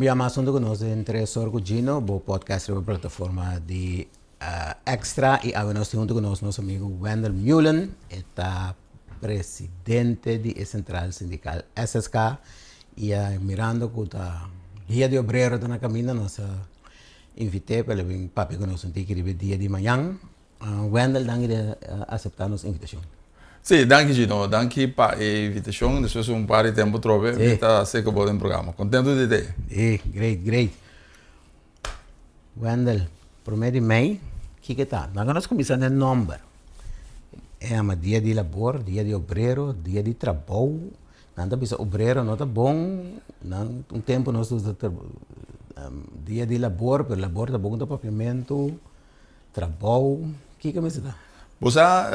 bia mas huntu ku nos den Tres Or ku Gino, bo podcast riba plataforma di Extra i awe nos tin huntu ku nos nos amigu Wendell Meulen, e ta presidente di e sentral sindikal SSK i mirando ku ta Dia di Obrero ta na kaminda nos a invit'é pa el a bin papia ku nos un tiki riba e dia di mañan. Wendell danki di aseptá nos invitashon. Sí, danki Gino, danki pa e invitashon, despues di un par di tempu trobe mi ta seka bo den programa. Kontentu di t'ei. Sí, great, great. Wendell, promé di mei, kiko ta? Laga nos kuminsá den nòmber. E yama dia di labor, dia di obrero, dia di trabou. Nan ta bisa obrero no ta bon, nan un tempu nos ta usa dia di labor, pero labor ta bon ta papiamentu, trabou, kiko mester ta? Bo sa,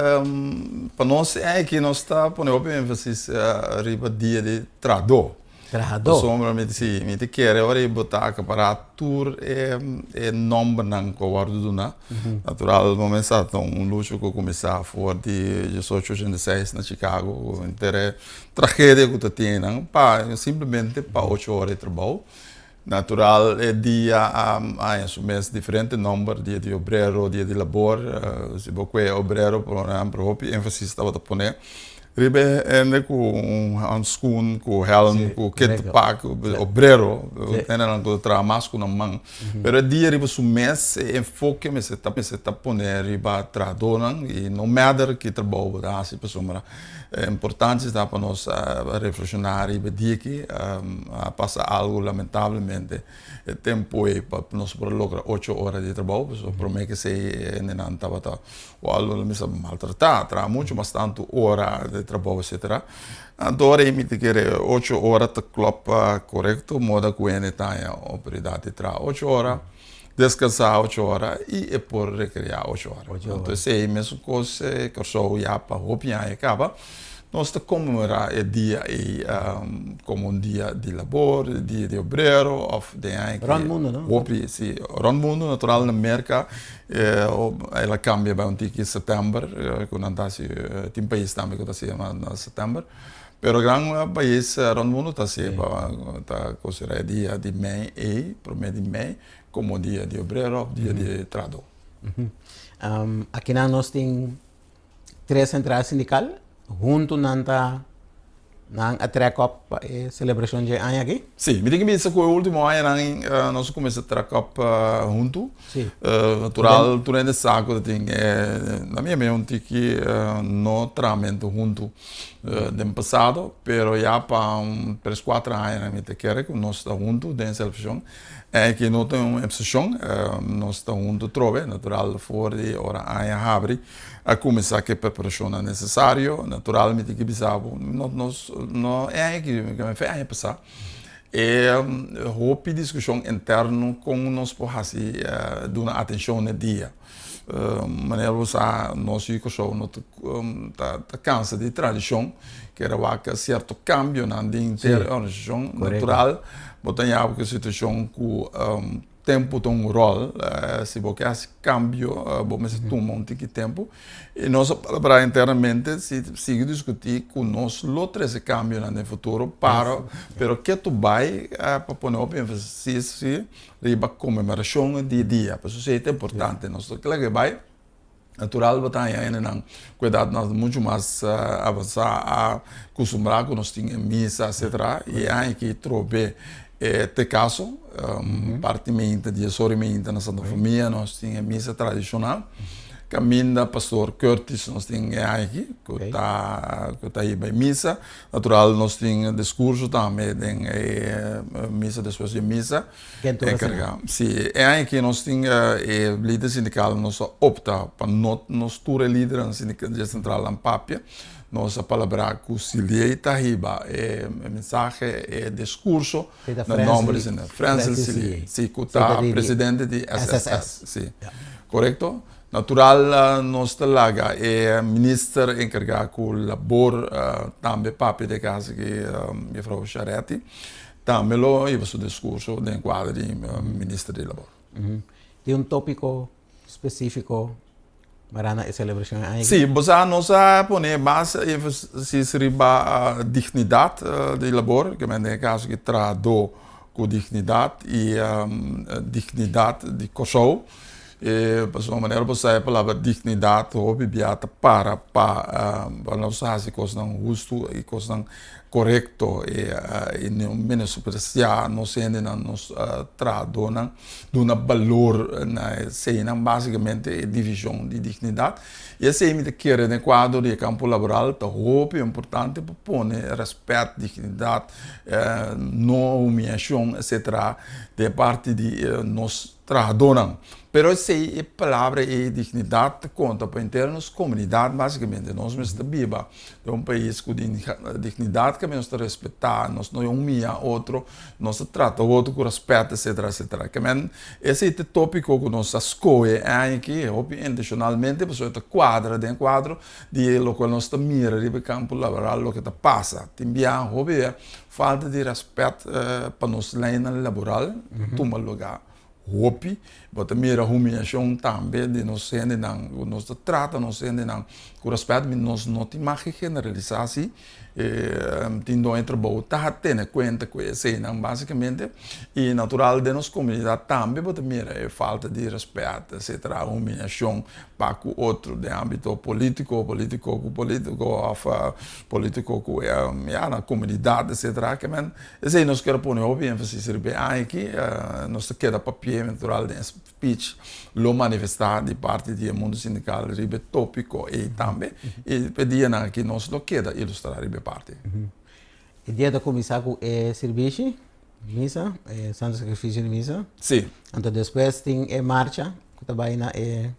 pa nos aki nos ta pone hopi énfasis riba dia di trahadó. Trahadó. Pasobra mi si, mi ta kere ora bo ta akapará tur e e nòmbernan ku a wòrdu duná. Natural bo mester ta un lucha ku a kuminsá for di diesocho ochenta i seis na Chicago ku henter e tragedia ku ta tin einan pa simplemente pa ocho ora di trabou. Natural e dia a haña su mes diferente nòmber, dia di obrero, dia di labor. Si bo kue obrero por ehèmpel hopi énfasis tabata pone riba e hende ku un hanskun, ku hèlm, ku ketpak, obrero, hendenan ku ta traha mas ku nan man. Pero e dia riba su mes e enfoke mester ta mester ta pone riba trahadónan i no matter ki trabou bo ta hasi pasobra Importante ta pa nos reflekshoná riba e dia aki. A pasa algu lamentablemente e tempu ei pa nos por a logra ocho ora di trabou, pasobra promé ke esei e hendenan tabata wòrdu lo mester maltratá, traha muchu mas tantu ora di trabou etcetera. Anto ora ei mi ta kere ocho ora ta klòp korekto moda ku hende ta haña oportunidat di traha ocho ora. Descansá ocho ora i e por recreá ocho ora. Anto esei mesun cos Kòrsou ya pa hopi aña caba. Nos ta conmemorá e dia ei como un dia di labor, dia di obrero of den aña Rond mundo no? Hopi, si. Rond mundo natural na Merca el a cambia bai un tiki september cu nan ta haci, tin pais tambe cu ta haci na september. Pero gran pais rond mundo ta haci ta considera e dia di mei ei, prome di mei, como dia di obrero of dia di trahador. Akinan nos tin tres central sindical, hunto nan ta nan a trek op pa e celebracion dje aña aki? Si, mi tin ki bisa cu e ultimo añanan nos a cuminsa trek op hunto. Natural tur hende sa cu ta tin na mi un tiki no trahamento hunto. Den pasado, pero ya pa un tres cuatro aña mi ta kere cu nos ta hunto den celebracion. En aki no ta un excepcion, nos ta hunto trobe, natural for di ora aña habri a cuminsa cu e preparacionnan necesario. Natural mi tin ki bisa bo, no nos no e aña aki, fe aña pasa e hopi discusion interno con nos por haci duna atencion na e dia. Manera bo sa nos yu Kòrsou no ta kansa di tradishon, kere wak sierto kambionan den inter e organisashon natural bo ta yaba ku e situashon ku tempu ta un ròl, si bo ke hasi kambio bo mester tuma un tiki tempu i nos a palabrá internamente si sigui diskutí ku nos lo trese kambionan den futuro pero ke tu bai pa pone hopi énfasis si. Riba konmemorashon di e dia. Pasobra esei ta importante. Nos ta kla ke bai, natural bo ta haña hendenan ku edatnan muchu mas avansá a kustumbrá ku nos tin e misa etcetera. I e aña aki trobe e ta e kaso. Parti meinta, dies ora i meinta na Santa Famia nos tin e misa tradishonal. Kaminda Pastor Curtis nos tin e aña aki ku ta ku ta hiba e misa. Natural nos tin discurso tambe den e misa despues di e misa. Ken tur asina? Si, e aña aki nos tin e lider sindical nos a opta pa no nos tur e lidernan sindical di e centralnan papia. Nos a palabra cu Siliey ta hiba e mensahe, e discurso na nomber di sindicato. Frensel Siliey, si, cu ta presidente di SSS. Si, corecto. Natural nos ta laga e minister enkargá ku labor tambe papia di e kas aki, mefrou Charetti, tambe lo hiba su diskurso den kuadro di minister di labor. Tin un tópiko spesífiko mará na e selebrashon e aña aki? Sí, bo sa nos a pone mas énfasis riba dignidat di labor, ke men den e kaso aki trahadó. ku dignidat i dignidat di Kòrsou. Pasobra manera bo sa e palabra dignidat hopi bia ta para pa nos hasi kosnan hustu i kosnan korekto i no menospresiá nos hendenan, nos trahadónan, duna balor na eseinan, básikamente e divishon di dignidat. I esei mi ta kere den kuadro di e kampo laboral ta hopi importante pa pone rèspèt, dignidat, no humiashon etsetera den parti di nos trahadónan. Pero esei e palabra ei dignidat ta konta pa henter nos komunidat básikamente. Nos mester biba den un pais ku dignidat kaminda nos ta respetá, nos no humia otro, nos ta trata otro ku rèspèt etsetera etsetera. Ke men esei ta e tópiko ku nos a skohe e aña aki hopi intenshonalmente pasobra e ta kuadra den kuadro di lokual nos ta mira riba e kampo laboral loke ta pasa. Tin biaha hopi bia falta di rèspèt pa nos leinan laboral tuma lugá hopi. Bo ta mira humiashon tambe di nos hendenan, ku nos ta trata nos hendenan ku rèspèt, mi nos no tin mag di generalisá si tin don e trabou ta tene kuenta ku eseinan básikamente i natural den nos komunidat tambe bo ta mira e falta di rèspèt etsetera, humiashon pa ku otro den ámbito polítiko, polítiko ku polítiko òf polítiko ku ya na komunidat etsetera. Ke men esei nos kier a pone hopi énfasis riba e aña aki. Nos ta keda papia natural den e speech lo manifestá di parti di e mundu sindikal riba e tópiko ei tambe i pa e dianan aki nos lo keda ilustrá riba e parti. E dia ta kuminsá ku e sirbishi, misa, e Santo Sakrifisio di Misa. Sí. Anto despues tin e marcha ku ta bai na e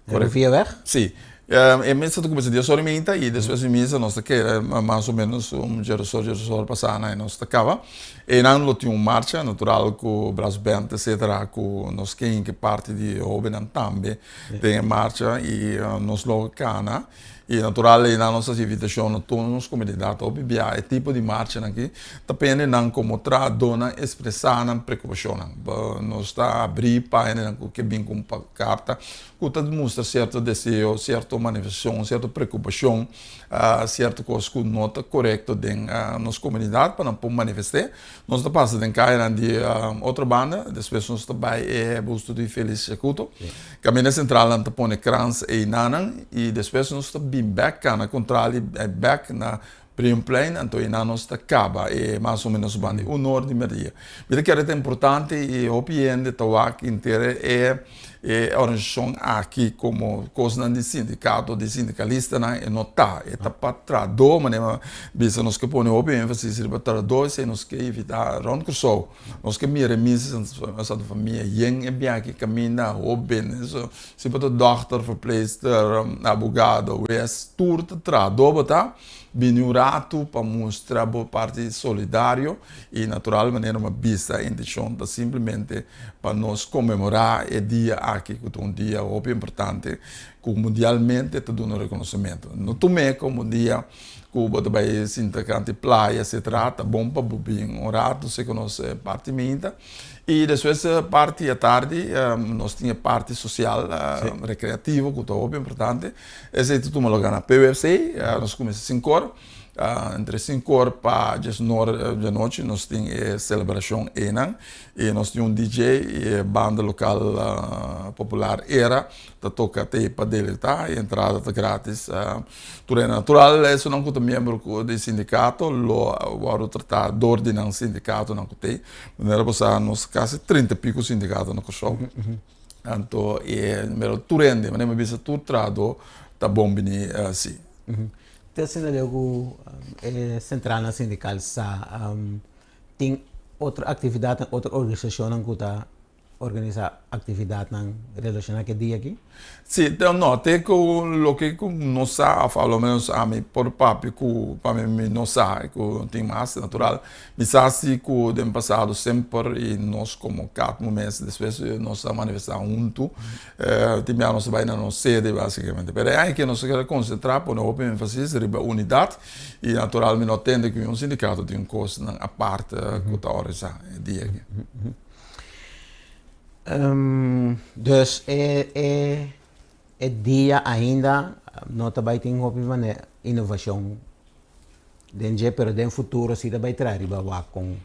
Rivieweg. Sí. E misa ta kuminsá dies ora i meinta i despues di misa nos ta keda mas o ménos un djeresor, djeresor pasá na i nos ta kaba. Einan lo tin un marcha natural ku brass band etcetera ku nos ke hinka parti di e hóbennan tambe den e marcha i nos lo kana. I natural ei nan nos hasi invitashon na tur nos komunidat hopi bia e tipo di marchanan aki ta pende nan komo trahadónan ekspresá nan preokupashonnan. Nos ta abrí pa hendenan ku ke bin ku un pankarta ku ta mustra sierto deseo, sierto manifestashon, sierto preokupashon, sierto kos ku no ta korekto den nos komunidat pa nan por manifest'é. Nos ta pasa den kayanan di otro banda, despues nos ta bai e busto di Felix Shakuto. Kaminda sentral nan ta pone krans einanan i despues nos ta bin bek kana kontrali bek na Brionplein, anto einan nos ta kaba e mas o menos banda di un or di merdia. Mi ta kere ta importante i hopi hende ta wak intere e E organisashon aki komo kosnan di sindikato, di sindikalistanan e no ta. E ta pa trahadó, manera mi a bisa nos ke pone hopi énfasis riba trahadó, esei nos ke evitá rònt Kòrsou. Nos ke mira e misa Santa Famia yen e biaha kaminda hóben, si bo ta dòkter, verpleegster, abogado, wes, tur ta trahadó bo ta. Bini un ratu pa mustra bo parti solidario i natural manera mi a bisa e intishon ta simplemente pa nos konmemorá e dia aki ku ta un dia hopi importante ku mundialmente ta duna rekonosementu. No tum'é komo un dia ku bo ta bai sinta kanti playa etcetera, ta bon pa bo bin un ratu si ku nos parti minta i despues parti atardi nos tin e parti sosial rekreativo ku ta hopi importante. Esei ta tuma lugar na PWC, nos kuminsá sinkor, entre sinkor pa diesnor di anochi nos tin e selebrashon einan i nos tin un DJ i e banda lokal popular Era ta toka te pa deleitá, e entrada ta gratis. Tur hende natural esunnan ku ta miembro di sindikato lo wòrdu tratá dor di nan sindikatonan ku t'ei, manera bo sa nos kasi trinta i piko sindikato na Kòrsou. Anto e mero tur hende, manera mi bisa tur trahadó ta bon bini si. Te asina leu ku e sentralnan sindikal sa tin otro aktividatnan, otro organisashonnan ku ta organisá aktividatnan relashoná ku e dia aki? Si, no, te ku loke ku nos sa, òf a lo ménos ami por papia ku pa mi mi no sa ku tin mas, natural. Mi sa si ku den pasado semper i nos komo Katmu mes despues nos a manifestá huntu, tin bia nos a bai na nos sede basikamente. Pero e aña aki nos a keda konsentrá, pone hopi énfasis riba unidat i natural mi no tende ku un sindikato tin kosnan apart ku ta organisá e dia aki. Dus e e dia ainda no ta bai tin hopi inovashon den dje pero den futuro si ta bai traha riba wak kon.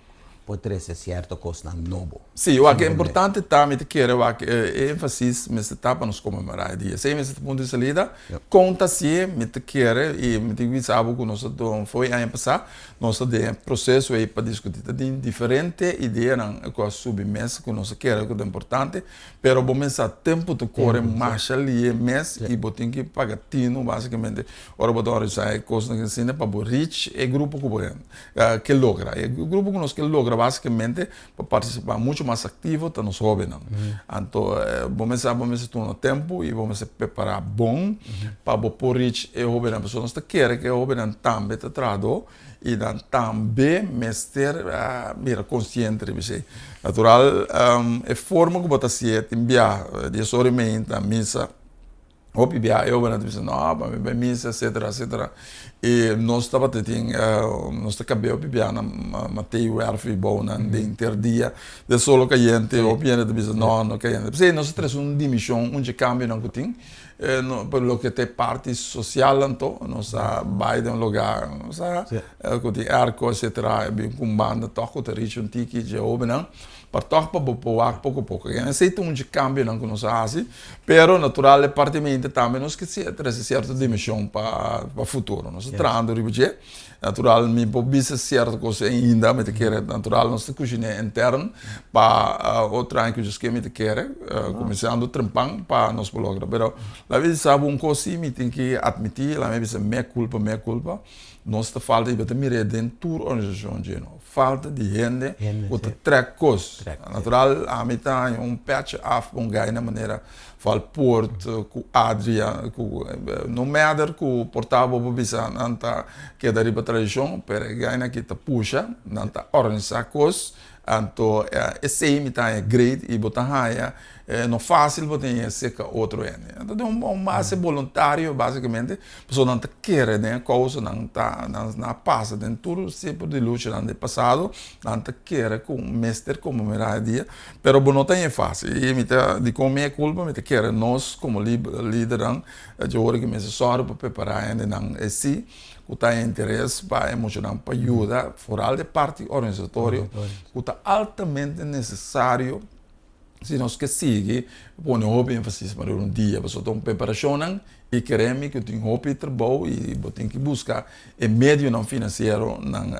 por trese sierto kosnan nobo. Sí, wak e importante ta, mi ta kere wak e énfasis mester ta pa nos konmemorá e dia. Esei mester ta punto di salida. Kon ta hasié, mi ta kere i mi tin bisa bo ku nos a duna fo'i aña pasá, nos ta den e proseso ei pa diskutí. Ta tin diferente ideanan ku a subi mes ku nos a kere ku ta importante, pero bo mester sa tempu ta kore masha lihe mes i bo tin ki paga tinu básikamente ora bo ta organisá e kosnan asina pa bo reach e grupo ku bo ke logra. E grupo ku nos ke logra básikamente pa partisipá muchu mas aktivo ta nos hóbennan. Anto bo mester sa bo mester tuma tempu i bo mester prepará bon pa bo por reach e hóbennan. Pasobra nos ta kere ku e hóbennan tambe ta trahadó i nan tambe mester bira konsiente riba esei. Natural e forma ku bo ta hasié tin bia dies ora i meinta misa. Hopi bia e hobennan ta bisa no pa mi bai misa etcetera etcetera y nos tabata tin nos ta cabia hopi bia na Mateo Werf y bounan den ter dia de solo cayente hopi hende ta bisa no no cayente p'esey nos a trece un dimision un dje cambionan cu tin pa loke ta e parti social anto nos a bay den un lugar nos a cu tin airco etcetera y bin cu un banda toch cu ta richi un tiki dje hobennan. Pa tòg pa bo por wak poko poko. Esei ta un dje kambionan ku nos a hasi, pero natural e parti mente tambe nos ke trese sierto dimenshon pa pa futuro. Nos ta trahando riba dje. Natural mi por bisa sierto kos ainda, mi ta kere natural nos ta kushiné intern pa otro aña ku Dios ke mi ta kere kuminsando trempan pa nos por logra. Pero laga mi bisa bo un kos si mi tin ki atmití, laga mi bisa mea kulpa, mea kulpa. Nos ta falta i bo ta mir'é den tur organisashon dje no. Falta di hende ku ta trèk kos. Natural ami ta haña un pètje af pa un gai na manera Valpoort ku Adria ku no mèder ku por ta bo por bisa nan ta keda riba tradishon pero e gainan aki ta pusha nan ta organisá kos anto esei mi ta haña great i bo ta haña no fásil bo tin e seka otro hende. Anto den un base boluntario básikamente pasobra nan ta kere den e kousa, nan ta nan a pasa den tur tipo di luchanan den pasado, nan ta kere ku mester konmemerá e dia, pero bo no ta haña fásil. I mi ta dikon mi e kulpa? Mi ta kere nos komo lidernan dje ora ku mester sòru pa prepará hendenan esei ku ta interes pa e muchanan pa yuda, foral di parti organisatorio ku ta altamente nesesario. Si nos ke sigui pone hopi énfasis pa dura un dia pasobra ta un preparashonnan i kere mi ku tin hopi trabou i bo tin ki buska e medionan finansieronan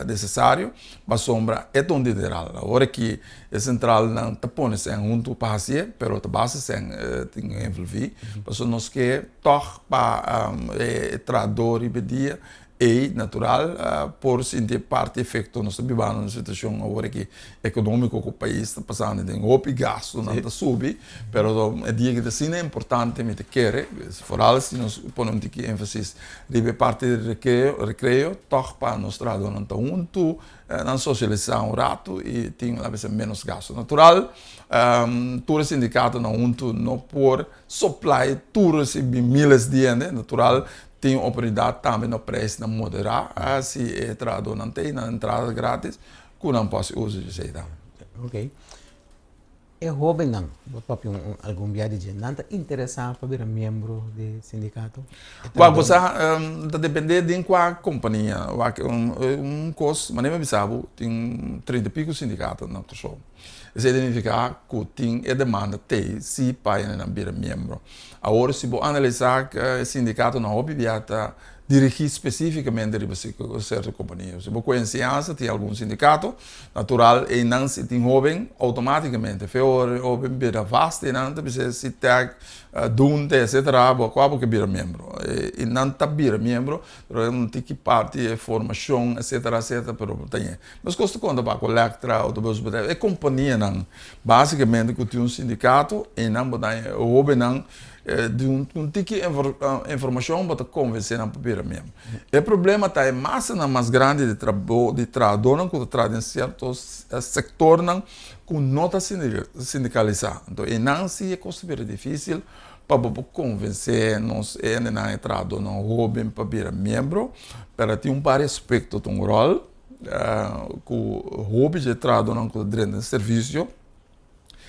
nesesario pasobra e ta un dineral. Awor aki e sentralnan ta pone sèn huntu pa hasié pero ta basta sèn tin envolví pasobra nos ke tòg pa e trahadó riba e dia Ei, natural, por sinti e parti efecto. Nos ta bibando un situacion awor aki economico cu pais ta pasando den hopi gastonan ta subi, pero e dia aki ta asina importante mi ta kere, vooral si nos pone un tiki enfasis riba e parti di recreo, recreo tog pa nos trahadornan ta hunto, nan socialisa un rato y tin a bes menos gasto. Natural, tur e sindicatonan hunto no por supply tur esi miles di hende, natural Tin oportunidat tambe na preisnan moderá si e trahadónan ta ei nan entrada gratis ku nan por hasi uso di esei tambe. Ok. E hóbennan, bo papia un algun bia di dje, nan ta interesá pa bira miembro di sindikato? Wak, bo sa, ta dependé den kua kompania. Wak, un kos, manera mi a bisa bo, tin 30 i piko sindikato na Kòrsou. Esei ta nifiká ku tin e demanda t'ei si pa hendenan bira miembro. Awor si bo analisá e sindikatonan hopi bia ta dirigí spesífikamente riba sierto kompania. Si bo kohe enseñansa tin algun sindikato, natural einan si tin hóben outomátikamente fe ora e hóben bira vast einan ta bisa Sitek, Dunte etsetera bo kua bo ke bira miembro. I nan ta bira miembro pero un tiki parti e formashon etsetera etsetera pero bo ta ñe. Meskos ta konta pa Colectra, Autobusbedrijf, e kompanianan básikamente ku tin un sindikato i nan bo ta haña e hóbennan di un tiki informashon bo ta konvensé nan pa bira miembro. E problema ta e masanan mas grandi di trabou di trahadónan ku ta traha den sierto sektornan ku no ta sindikalisá. Anto einan si e kos ta bira difísil pa bo por konvensé nos hendenan e trahadónan hóben pa bira miembro, pero tin un par di aspekto ta un ròl. Ku hopi dje trahadónan ku ta drenta den servisio.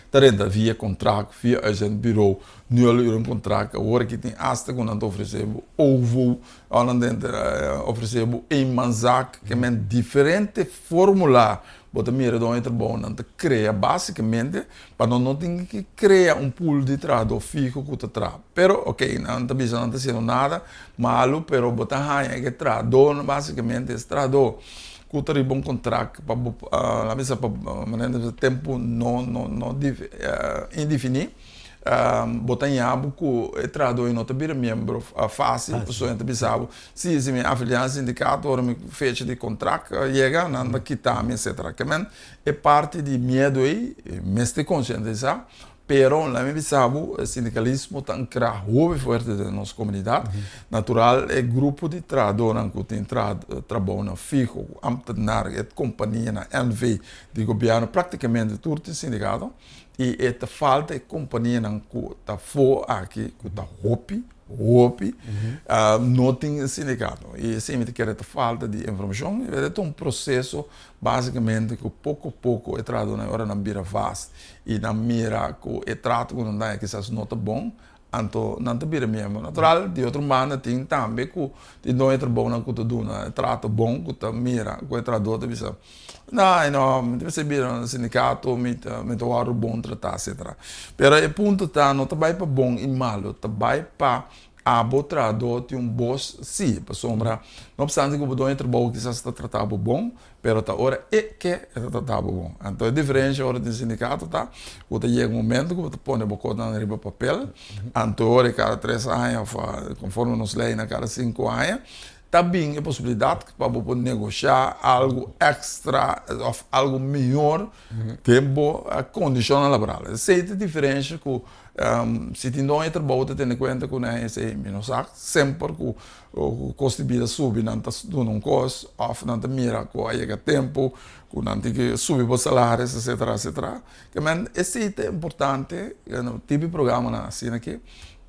Ta renta via kontrakt, via uitzendbureau, nul uren kontrakt. Awor aki tin asta ku nan ta ofresé bo OVO, òf nan ta ofresé bo eenmanszaak. Ke men diferente fórmula bo ta mira don e trabounan ta krea básikamente pa nan no tin ki krea un pool di trahadó fiho ku ta traha. Pero oke, nan ta bisa nan ta hasiendo nada malu, pero bo ta haña ke trahadó básikamente es trahadó ku ta riba un kontrakt pa bo laga bisa pa manera ta bisa tempu no no no indefiní bo ta haña bo ku e trahadó no ta bira miembro fásil pasobra nan ta bisa bo si si mi afiliá na sindikato ora mi fecha di kontrakt yega nan ta kita mi etsetera. Ke men e parti di miedu ei mester konsientisá. Pero laat mi bisa bo, e sindikalismo ta ankra hopi fuerte den nos komunidat. Natural e grupo di trahadónan ku tin trabounan fiho, ku ambtenar, e kompanianan, NV, di gobièrnu, praktikamente tur tin sindikato. I e ta falta e kompanianan ku ta afó aki, ku ta hopi, hopi, no tin sindikato. I esei mi ta kere ta falta di informashon. E ta un proseso Básicamente cu poco poco e trahadónan ora nan bira vast y nan mira cu e trato cu nan daña kisas no ta bon, anto nan ta bira miembro. Natural, di otro banda tin tambe cu tin doño di trabounan cu ta duna e trato bon cu ta mira cu e trahadó ta bisa, No, no, mi ta mester bira un sindicato, mi ta mi ta wòrdu bon tratá, etcetera. Pero e punto ta no ta bai pa bon y malo, ta bai pa Abo trahadó tin un bos? Sí, pasobra no obstante ku bo doño di trabou kisas ta trata bo bon, pero ta ora e ke e ta trata bo bon. Anto e diferensha ora tin sindikato ta ku ta yega un momento ku bo ta pone bo kosnan riba papel, anto ora kada tres aña òf konforme nos leinan kada sinku aña ta bin e posibilidat pa bo por negoshá algu èkstra òf algu mihor den bo kondishonnan laboral. Esei ta e diferensha ku Si tin don e trabou ta tene kuenta ku nan esei mi no sa semper ku kos di bida subi nan ta duna un kos òf nan ta mira ku a yega tempu ku nan tin ke subi bo salaris etcetera etcetera ke men esei ta importante tipo di programanan asina aki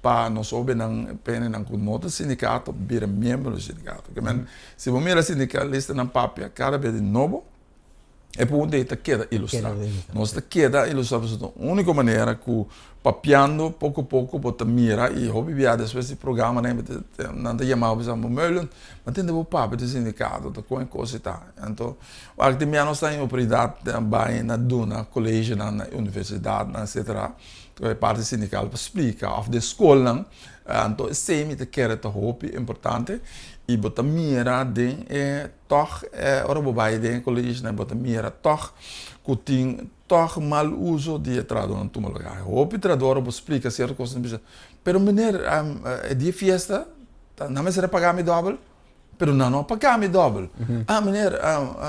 pa nos hobennan pendenan ku no ta sindikato bira miembro di sindikato ke men si bo mira sindikalistanan papia kada bes di nobo. E punto ei ta keda ilustrá. Nos ta keda ilustrá pasobra ta úniko manera ku papiando poko poko bo ta mira i hopi bia despues di programanan nan ta yama bo bisa bo Meulen bo a tende bo papia di sindikato ta kon e kos ei ta. Anto wak tin bia nos ta den oportunidat bai na duna kolegionan na universidatnan etcetera e parti sindikal pa splika òf den skolnan anto esei mi ta kere ta hopi importante i bo ta mira den e Tòg ora bo bai den e kolegionan bo ta mira tòg ku tin tòg mal uso di e trahadónan tuma lugá. Hopi trahadó ora bo splika sierto kos nan bisa, pero meneer e dia fiesta nan mester a paga mi dòbel, pero nan no a paga mi dòbel. Ah meneer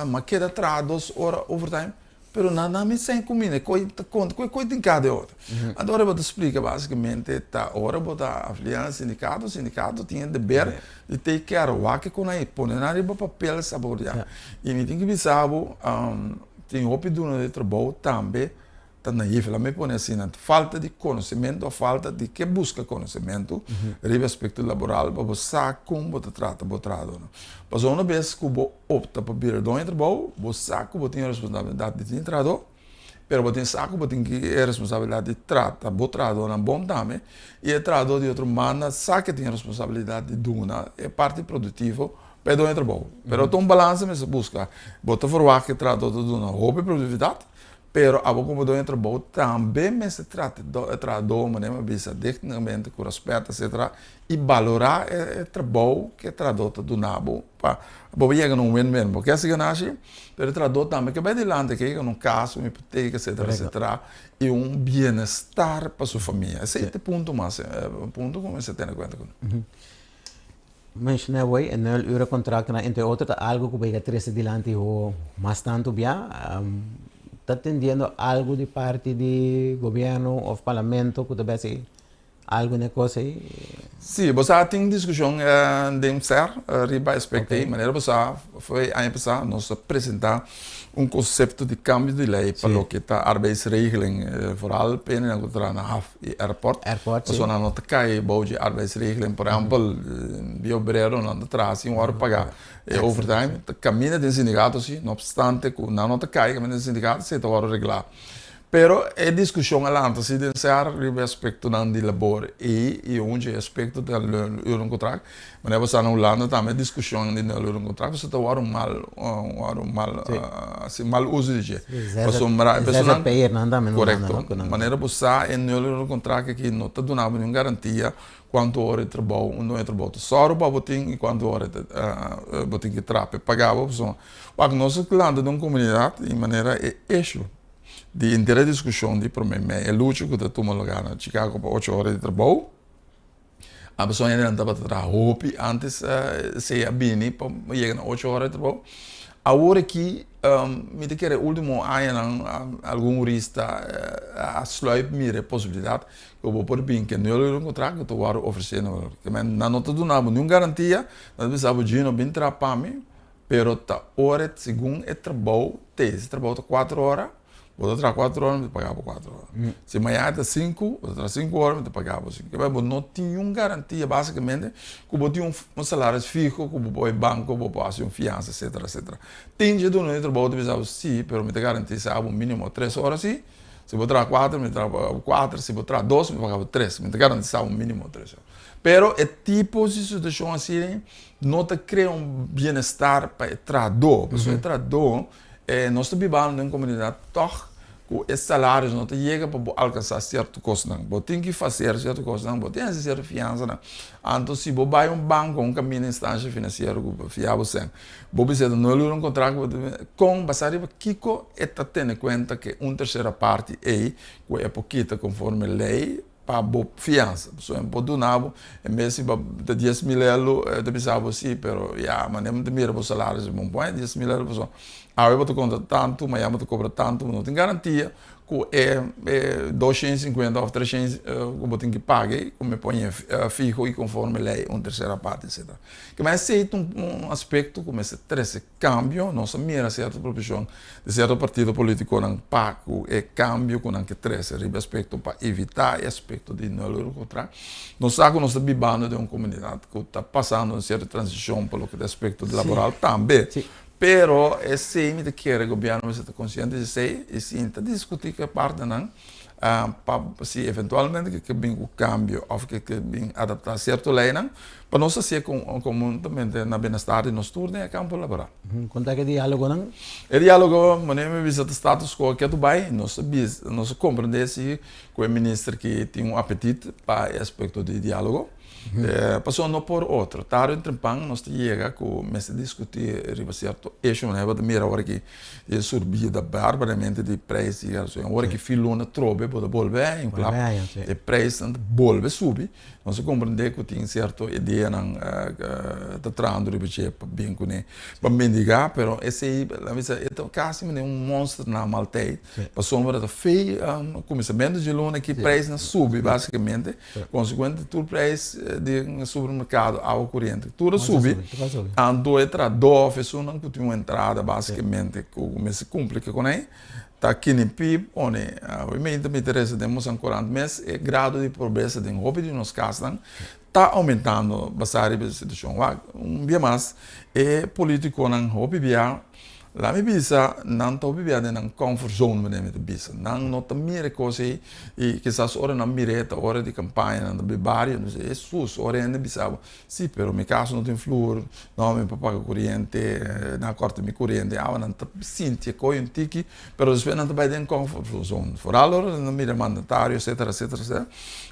mi a keda traha dos ora overtime, Pero nan nan mi sèn kuminda, e koi ta konta ku e koi tin kada e otro. Anto ora bo ta splika basikamente ta ora bo ta afiliá na sindikato, sindikato tin e deber di take care, wak e kon a pone nan riba papel saboreá. I mi tin ki bisa bo tin hopi duna di trabou tambe ta naïef, laat mi pone asina, falta di konosementu òf falta di ke buska konosementu riba aspekto laboral pa bo sa kon bo ta trata bo trahadónan. Pasobra una bes ku bo opta pa bira doño di trabou, bo sa ku bo tin e responsabilidat di tin trahadó, pero bo tin sa ku bo tin ki e responsabilidat di trata bo trahadónan bon tambe, i e trahadó di otro banda sa ku e tin e responsabilidat di duna e parti produktivo pa e doño di trabou. Pero ta un balansa mester buska. Bo ta ferwagt ku e trahadó ta duna hopi produktividat, pero abo komo doño di trabou tambe mester trata e trahadó manera mi a bisa dignamente, ku rèspèt etcetera, i balorá e trabou ku e trahadó ta duna bo. Pa bo yega na un win-win. Bo ke hasi ganashi, pero e trahadó tambe ke bai dilanti, ke yega na un kas, un hipoteka, etcetera, etcetera, i un bienestar pa su famia. Esei ta e punto mas, punto ku mester tene kuenta kuné. Menshoná awor e nul ure kontraktnan, entre otro, ta algu ku bo yega trese dilanti ho mas tantu bia. Ta tendiendo algu di parti di gobièrnu òf parlamento ku ta bai hasi Algu na e kos ei? Sí, bo sa tin diskushon den ser riba aspekto ei. Manera bo sa, fo'i aña pasá nos a presentá un konsepto di kambio di lei pa loke ta arbeidsregeling, foral pa hendenan ku ta traha na haf i airport. Pasobra nan no ta kai bou dje arbeidsregeling. Por ehèmpel, di obreronan ta traha sin wòrdu pagá e overtime. Ta kaminda den sindikato si, no opstante ku nan no ta kai kaminda den sindikato, esei ta wòrdu reglá. Pero e diskushon a lanta si den ser riba e aspektonan di labor ei i un dje aspekto ta nulurencontract. Manera bo sa na Hulanda tambe e diskushon di nulurencontract pasobra ta wòrdu mal wòrdu mal hasi mal uso di dje. Pasobra e personanan ZZP'ernan tambe na Hulanda no? Korekto. Manera bo sa e nulurencontract aki no ta duna bo niun garantia Kuantu ora e trabou, un doño trabou ta sòru pa bo tin i kuantu ora bo tin ki traha pa e paga bo. Pasobra wak nos a lanta den un komunidat i manera e issue di henter e diskushon di prome mei, e lucha ku ta tuma lugá na Chicago pa ocho ora di trabou, a pasobra hende nan tabata traha hopi antes esei a bini pa yega na ocho ora di trabou. Awor aki mi ta kere ultimo añanan algun hurista a sluip mira e posibilidat Ku bo por bin ke nul un kontrakt ku ta wòrdu ofresé na bo. Ke men nan no ta duna bo niun garantia, nan ta bisa bo Gino bin traha pa mi, pero ta ora segun e trabou te. Si e trabou ta kuater ora, bo ta traha kuater ora mi ta paga bo kuater ora. Si mañana ta sinku, bo ta traha sinku ora mi ta paga bo sinku. Ke men bo no tin niun garantia basikamente ku bo tin un salaris fiho ku bo por bai banko, bo por hasi un fiansa etcetera etcetera. Tin dje duna di trabou ta bisa bo si, pero mi ta garantisa bo minimo tres ora si. Si bo traha kuater, mi ta paga bo kuater, si bo traha dos, mi ta paga bo tres. Mi ta garantisá un mínimo tres. Pero e tipo di situashon asina no ta krea un bienestar pa e trahadó. Pasobra e trahadó, nos ta bibando den un komunidat tòg ku e salarios no ta yega pa bo alkansá sierto kosnan. Bo tin ki faser sierto kosnan, bo tin hasi sierto fiansanan. Anto si bo bai un banko, un kaminda instansha finansiero ku por fia bo sèn, Bo bisa ta no lura un kontrakt bo ta kon basá riba kiko e ta tene kuenta ke un tersera parti ei ku e por kita konforme lei pa bo fiansa. Pasobra e por duna bo en bes si ta 10,000 elo e ta bisa bo si pero ya manera mi ta mira bo salario si bo pone 10,000 elo pasobra awe bo ta konta tantu mañana bo ta kobra tantu bo no tin garantia ku e 250 òf 300 ku bo tin ki paga ei ku mi pone fiho i konforme lei un tersera parti etcetera. Kema esei ta un aspekto ku mester trese kambio. Nos a mira sierto proposishon di sierto partido politikonan pa ku e kambio ku nan ke trese riba e aspekto pa evitá e aspekto di nul-urencontract. Nos sa ku nos ta bibando den un komunidat ku ta pasando un sierto transishon pa loke ta e aspekto laboral tambe. Pero esei mi ta kere gobièrnu mester ta konsiente di esei i sinta diskutí ku e partnernan pa si eventualmente ke bin ku kambio òf ke bin adaptá sierto leinan pa nos hasié konhuntamente na bienestar di nos tur den e kampo laboral. Kon ta e diálogonan? E diálogo, manera mi bisa, ta status quo ketu bai. Nos a bisa, nos a komprendé si ku e minister ki tin un apetit pa e aspekto di diálogo. Pasobra no por otro. Tarde o trempan nos ta yega ku mester diskutí riba sierto issuenan. Bo ta mira ora ki e surbida barbaramente di preis di gasolina. Ora ki fin luna trobe bo ta bolbe a infla. E preisnan ta bolbe subi. Nos a komprendé ku tin sierto ideanan ta trahando riba dje pa bin kuné pa mendigá, pero esei laga mi bisa e ta kasi manera un monster na mal tei pasobra ta fei kuminsamentu dje luna ki preisnan subi basikamente. Konsekuente tur preis di supermerkado, awa kuriente, tur a subi. Anto e trahadó òf esunnan ku tin un entrada basikamente ku mester kumpli ke konei ta kinipi pone. Hopi mi ta interesa den Mosan Courant mes e grado di pobresa den hopi di nos kasnan ta oumentando basá riba e situashon. Wak, un bia mas e politikonan hopi bia Laat mi bisa, nan ta hopi bia den nan comfort zone manera mi ta bisa. Nan no ta mira e kos ei i kisas ora nan mir'é ta ora di kampaña, nan ta bai bario, nan bisa, Hesus, ora hende bisa bo, si, pero mi kas no tin flur, no, mi por paga kuriente, nan a kòrta mi kuriente, awa nan ta sinti e koi un tiki, pero despues nan ta bai den comfort zone. Foral ora nan mira mandatario, etcetera, etcetera, etcetera,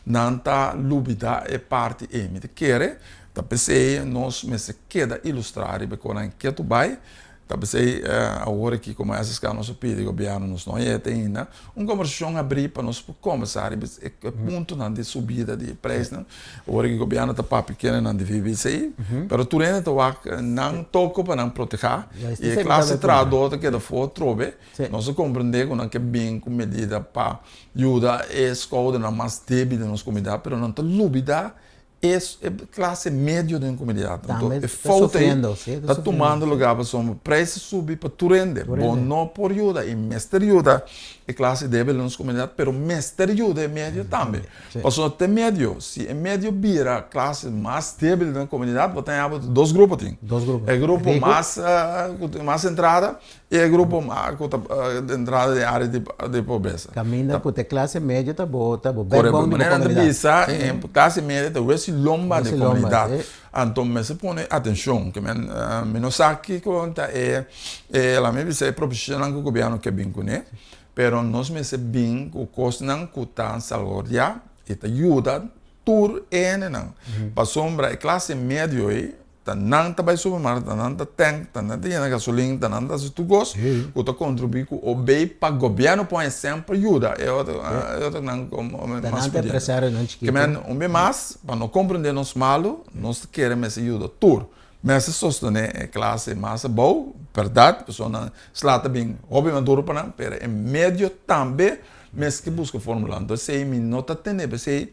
nan ta lubida e parti ei. Mi ta kere ta p'esei nos mester keda ilustrá riba e konan ketu bai. Ta p'esei awor aki komo SSK nos a pidi gobièrnu, nos no a yega te ainda, un kombersashon habrí pa nos por kombersá riba e puntonan di subida di e preisnan. Awor aki gobièrnu ta papia kendenan di VBC, pero tur hende ta wak nan toko pa nan protehá i e klase trahadó ta keda for atrobe. Nos a komprendé ku nan ke bin ku medida pa yuda e skoudernan mas débil den nos komunidat, pero nan ta lubidá E klase medio den komunidat. Anto e fout ei ta tumando lugá pasobra preis a subi pa tur hende. Bo no por yuda i mester yuda. e klase débil den nos komunidat, pero mester yuda e medio tambe. Pasobra te medio, si e medio bira klase mas débil den komunidat, bo ta haña bo dos grupo tin. Dos grupo. E grupo mas ku tin mas entrada i e grupo ku ta entrada den área di pobresa. Kaminda ku te klase medio ta bo ta bo backbone di bo komunidat. Korekto. Manera nan ta bisa, e klase medio ta wesi lomba di komunidat. Anto mester pone atencion, ke men mi no sa kiko ta e e laat mi bisa e proposicionnan ku gobierno ke bin kuné, pero nos mester bin ku kosnan ku ta salvaguardiá i ta yuda tur e hendenan. Pasobra e klase medio ei ta nan ta bai supermarkt, ta nan ta tank, ta nan ta yena gasolin, ta nan ta hasi tur kos ku ta kontribuí ku obei pa gobierno pone semper yuda e otro e otronan komo Ta nan ta empresarionan chikitu. Ke men un be mas pa no komprendé nos malu, nos ta kere mester yuda tur. Mester sostené e klase mas abou, bèrdat, pasobra nan sla ta bin hopi mas duru pa nan, pero e medio tambe mester ke buska fórmula. Anto esei mi no ta tende, p'esei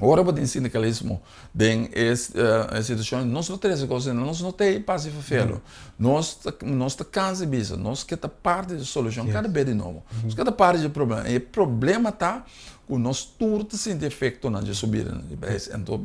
ora bo tin sindikalismo den e situashon, nos lo trese kos asina, nos no ta ei pasa e ferfelu. Nos ta nos ta kansa di bisa, nos ke ta parti di e solushon kada bes di nobo. Nos ke ta parti di e problema. E problema ta ku nos tur ta sinti efektonan dje subidanan di prijs. Anto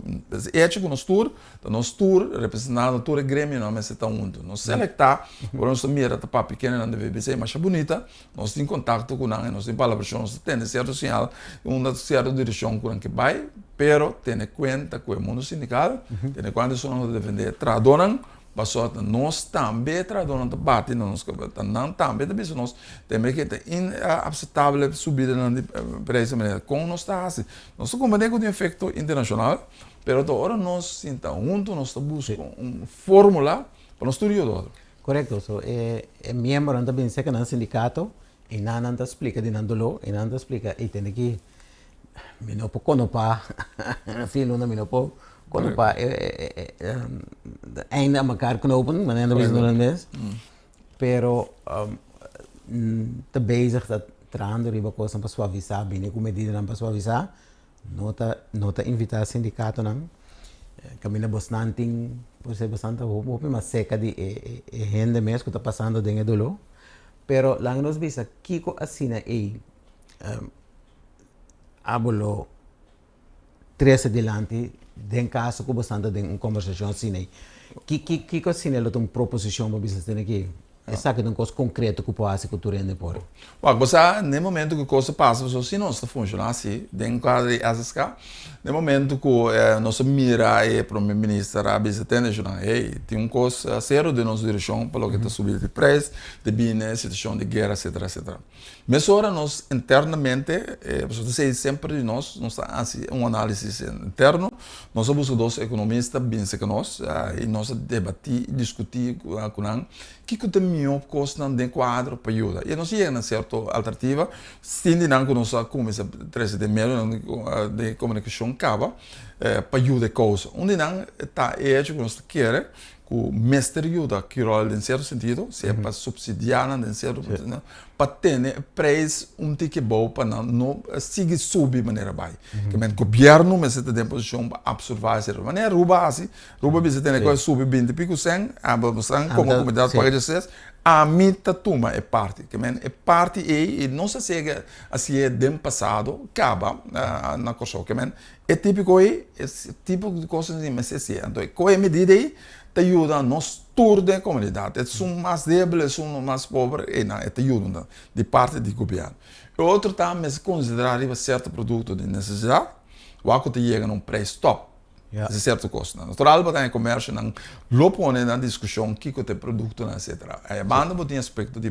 e hecho ku nos tur, ta nos tur representando tur e gremionan mester ta huntu. Nos selektá, ora nos ta mira ta papia kendenan di VBC masha bunita, nos tin kontakto ku nan i nos tin palabrashon, nos ta tende sierto señal unda sierto direkshon ku nan ke bai, pero tene kuenta ku e mundu sindikal, tene kuenta esunnan ku ta defendé e trahadónan, Pasobra ta nos tambe e trahadónan ta bati na nos kabes, ta nan tambe ta bisa nos tembe ke ta inapseptabel e subidanan di preis di manera kon nos ta hasi. Nos ta komprendé ku tin efekto internashonal, pero ta ora nos sinta huntu nos ta buska un fórmula pa nos tur yuda otro. Korekto, so e miembronan ta bin serka nan sindikato i nan nan ta splika di nan doló i nan ta splika ei tende ki Mi no por konopá fin luna mi no por konopá e einde aan mekaar knopen, manera nan ta bisa na holandes. Pero ta bezig ta trahando riba kosnan pa suavisá, bini ku medidanan pa suavisá. No ta no ta invitá sindikatonan kaminda bosnan tin por ser bosnan ta hopi mas serka di e hende mes ku ta pasando den e doló. Pero laga nos bisa kiko asina ei Abo lo trese dilanti den kaso ku bo stanta den un kombersashon asina ei? Kiko asina lo ta un proposishon pa bisa asina aki? Esaki ta un kos konkreto ku por hasi ku tur hende por. Wak, bo sa den momento ku kos ta pasa pasobra si nos ta funshoná asi den kuadro di SSK, den momento ku nos a mira e prome minister a bisa tende esnan, hey, tin un kos serio den nos direkshon pa loke ta subi di preis, debí na e situashon di guera etcetera etcetera. Mesora nos internamente, pasobra ta esei semper di nos, nos ta hasi un análisis interno, nos a buska dos ekonomista bin serka nos i nos a debatí i diskutí ku nan kiko ta e mihó kosnan den kuadro pa yuda. I nos a yega na sierto alternativa, sin di nan ku nos a kuminsá trese den medionan di komunikashon kaba pa yuda e kousa. Un di nan ta e hecho ku nos ta kere ku mester yuda Curoil den sierto sentido, sea pa supsidiá nan den sierto sentido, pa tene e preis un tiki abou pa nan no sigui subi manera bai. Ke men gobièrnu mester ta den posishon pa apsorvá esei. Manera Aruba a hasi, Aruba bisa tene ku a subi binti piku sèn, abo bosan komo komunidat paga djases, ami ta tuma e parti. Ke men e parti ei, i nos a sigui hasié den pasado kaba na Kòrsou. Ke men E tipiko ei, e tipo di kosnan ei mester siña. Anto ku e medida ei ta yuda nos tur den komunidat. Esun mas debil, esun mas pober, einan e ta yuda nan di parti di gobièrnu. E otro ta mester konsiderá riba sierto produkto di nesesidat wak ku ta yega na un preis tòp di sierto kosnan. Natural bo ta den komersio-nan lo pone na diskushon kiko ta e produktonan etsetera. Ei banda bo tin aspekto di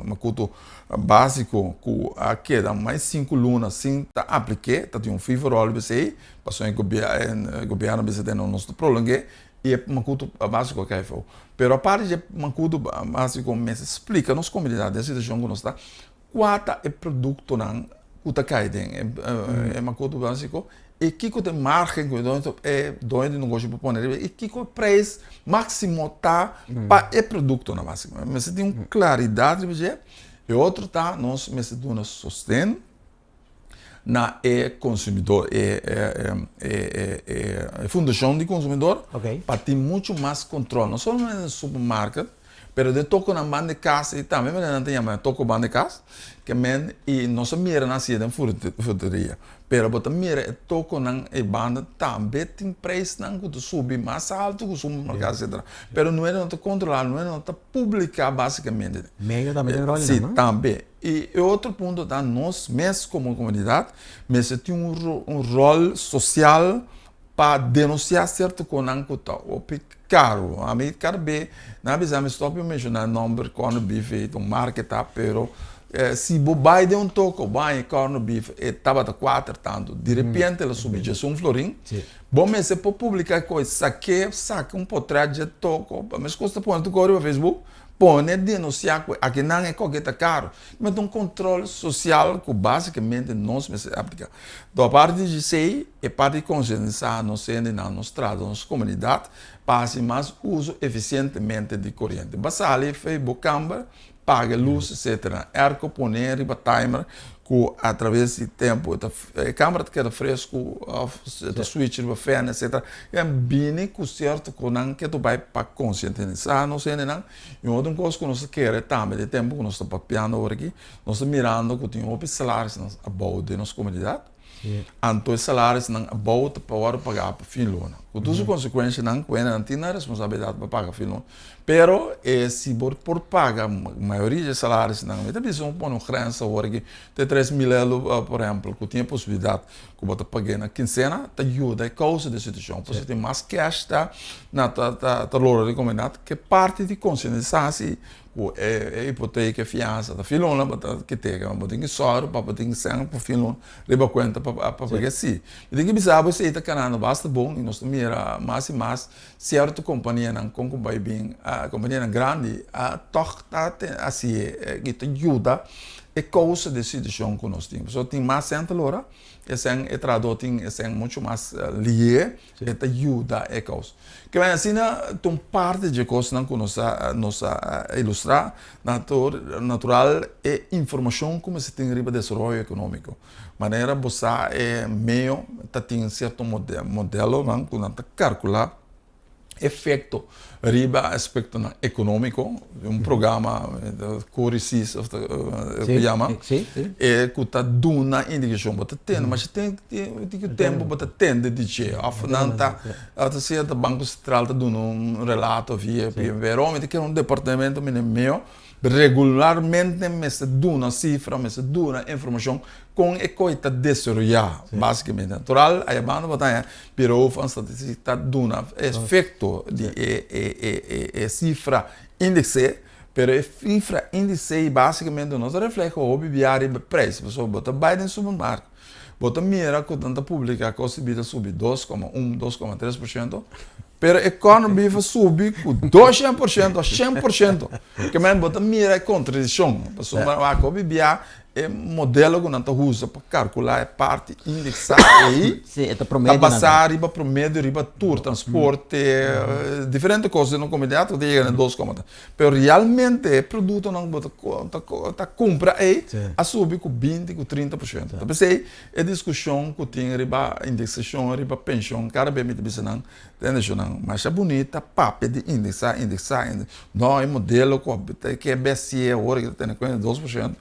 makutu Básiko ku a keda mas sinku luna sin ta aplik'é, ta tin un free for all riba esei, pasobra e gobièrnu a bisa te no nos ta prolong'é i e makutu básiko a kai afó. Pero aparte dje makutu básiko mester splika nos komunidat den situashon ku nos ta, kua ta e produktonan ku ta kai den e makutu básiko i kiko ta e margen ku e doño di negoshi por pone riba i kiko e preis máksimo ta pa e produktonan básikamente. Mester tin un klaridat riba dje. E otro ta nos mester duna sosten na e konsumidor, e fundashon di konsumidor pa tin muchu mas kontrol, no solamente na supermarket. Pero den tokonan banda di kas ei tambe manera nan ta yama toko banda di kas, ke men i nos a mira nan hasié den fruteria. Pero bo ta mira e tokonan ei banda tambe tin preisnan ku ta subi mas altu ku supermerkado etcetera. Pero nuera no ta kontrolá, nuera no ta publiká basikamente. Medio tambe tin ròl einan, no? Si, tambe. I e otro punto ta nos mes komo komunidat mester tin un ròl sosial pa denunsiá sierto konan ku ta hopi karu. Ami kada be nan a bisa mi stòp di menshoná e nòmber kòrnò bif ei, ta un marka e ta, pero si bo bai den un toko bo haña e kòrnò bif e tabata kuater tantu, di repente el a subi djesun florin, bo mester por publiká e kos, sak'é, saka un potrèt dje toko, meskos ta pone tur kos riba Facebook, pone denunsiá ku akinan e koke ta karu. Mester un kontrol sosial ku basikamente nos mester apliká. Anto aparte di esei, e parti di konsientisá nos hendenan, nos trata nos komunidat pa hasi mas uso efisientemente di koriente. Bo a sali for bo kamber, paga e lus etsetera. Airco pone riba timer ku atraves di tempu e kamber ta keda fresku òf ta switch riba fèn etsetera. E bini ku sierto ku nan ke ta bai pa konsientisá nos hendenan. I un otro kos ku nos ta kere tambe di e tempu ku nos ta papiando awor aki, nos ta mirando ku tin hopi salarisnan abou den nos komunidat. Anto e salarisnan abou ta pa wòrdu pagá pa fin luna. Ku tur su konsekuenshanan ku hende nan tin nan responsabilidat pa paga fin luna. Pero e si bo por paga mayoria di e salarisnan, mi ta bisa bo pone un grens awor aki te 3000 euro por ehempel ku tin e posibilidat ku bo ta pag'é na kinsena ta yuda e kousa di e situashon. Pasobra tin mas cash ta na ta logra di komunidat ke parti di konsientisá si Ku e hipoteka, e fiansa ta filona bo ta kit'e, bo tin ki sòru pa bo tin sèn pa filon riba kuenta pa paga si. Mi tin ki bisa bo esei ta kanando basta bon i nos ta mira mas i mas sierto kompanianan kon ku bai bin, kompanianan grandi a tòg ta hasi i ta yuda e kousa di e situashon ku nos tin. Pasobra tin mas sèn ta lora, e sèn e trahadó tin e sèn muchu mas lihé. E ta yuda e kos. Ke men asina ta un parti dje kosnan ku nos a nos a ilustrá. Natural e informashon ku mester tin riba desaroyo ekonómiko. Manera bo sa e meo ta tin sierto modelonan ku nan ta kalkulá efekto riba aspektonan ekonómiko. Un programa Corisis of ta ku yama e ku ta duna indikashon. Bo ta tende masha tin ki tempu bo ta tende di dje of nan ta ta siña ta Banko Sentral ta duna un relato via pero mi ta kere un departamento mene meo regularmente mester duna sifra mester duna informashon kon e koi ta desaroyá basikamente. Natural ayabanda bo ta haña Bureau van Statistiek ta duna efekto di e sifra índice, pero e sifra índice básikamente no ta refleha hopi bia riba e preis, pasobra bo ta bai den supermarkt, bo ta mira ku nan ta publiká kos di bida subi 2,1, 2,3 por shento, pero e corn beef a subi ku 200 por shento, 100 por shento. Ke men bo ta mira e kontradikshon, pasobra wak hopi bia E modelo ku nan ta usa pa kalkulá e parti indeksá ei Sí, e ta promedio ta basá riba promedio riba tur, transporte, diferente kos den un komunidat ku ta yega na dos koma ta. Pero realmente e produktonan ku bo ta ta kumpra ei a subi ku 20 ku 30%. Ta p'esei e diskushon ku tin riba indeksashon riba penshon kada bes mi ta bisa nan Tendeshonnan masha bunita papia di indeksa, indeksa, no e modelo ku ta ke besi awor ke ta tene kuenta 2%